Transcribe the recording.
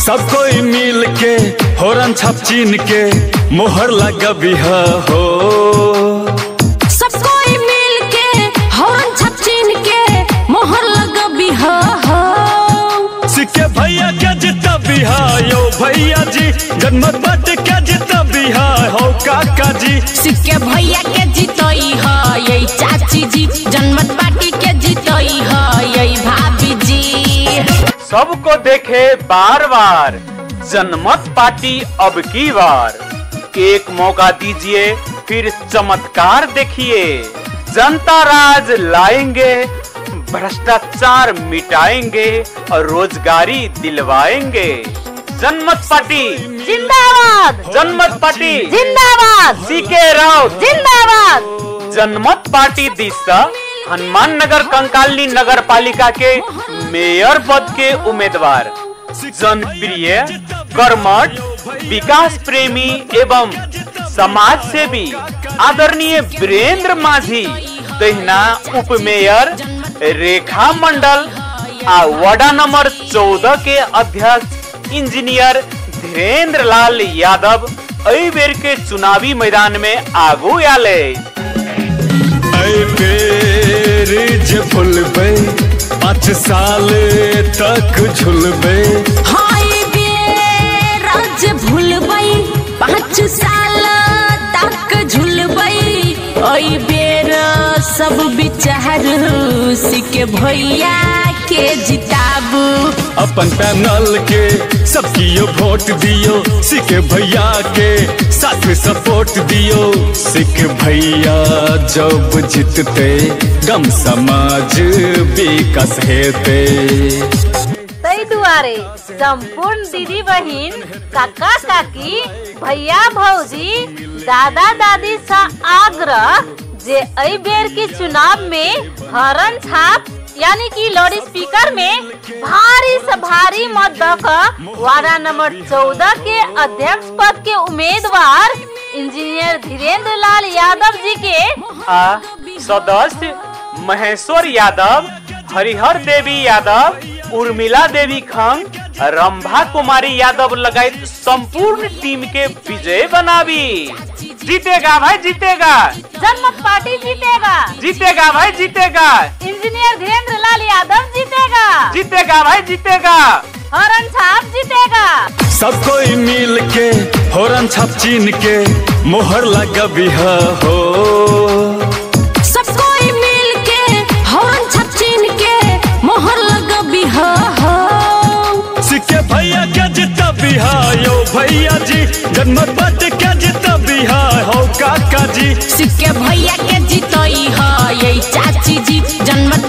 सब कोई मिल के होरन छाप चीन के मोहर लगबी हो। सब कोई मिल के होरन छाप चीन के मोहर लगबी हो। सिक्के भैया के जितबी यो भैया जी, जनमत पार्टी के जितबी हो काका जी। सिक्के भैया के जितई है चाची जी, जनमत पार्टी के जितई है भाभी जी। सबको देखे बार बार जनमत पार्टी अब की बार, एक मौका दीजिए फिर चमत्कार देखिए। जनता राज लाएंगे, भ्रष्टाचार मिटाएंगे और रोजगारी दिलवाएंगे। जनमत पार्टी जिंदाबाद, जनमत पार्टी जिंदाबाद, सीके राउत जिंदाबाद। जनमत पार्टी दिस हनुमान नगर कंकाली नगर पालिका के मेयर पद के उम्मीदवार जनप्रिय, कर्मठ, विकास प्रेमी एवं समाज सेवी आदरणीय वीरेंद्र माझी, तहिना उपमेयर रेखा मंडल आ वार्ड नंबर 14 के अध्यक्ष इंजीनियर धीरेन्द्र लाल यादव एहि बेर के चुनावी मैदान में आगू आले। भूलबे 5 साल तक झुलबे, हाय बेराज भूलबे 5 साल तक झुलबे। ओई बेर सब विचार सिके भैया के जिताबू। अपन पैनल के सबकियो वोट दियो, सिके भैया के साथ सपोर्ट दियो। सिख भैया जब जीतते गम समाज विकास हेते। तै दुआरे संपूर्ण दीदी बहिन, काका काकी, भैया भौजी, दादा दादी सा आग्रह जे एहि बेर के चुनाव में हरन छाप यानी कि लाउड स्पीकर में भारी से भारी मत the ward number 14 के अध्यक्ष पद के उम्मीदवार इंजीनियर धीरेन्द्र लाल यादव जी के आ सदस्य महेश्वर यादव, हरिहर देवी यादव, उर्मिला देवी खंग, रंभा कुमारी यादव लगायत संपूर्ण टीम के विजय बनावी। जीतेगा भाई जीतेगा, जनमत पार्टी जीतेगा, जीतेगा भाई जीतेगा, इंजीनियर धीरेन्द्र लाल यादव जीतेगा, जीतेगा भाई जीतेगा, हरन छाप जीतेगा। सब कोई मिल के हरन छाप चीन के मोहर लगबी हो। सब कोई मिल के हरन छाप चीन के मोहर लगबी हो। सिक्के भैया के जितबी यो भैया जी, जनमत पार्टी के जितबी हो काका जी। सिक्के भैया के जितई है चाची जी, जनमत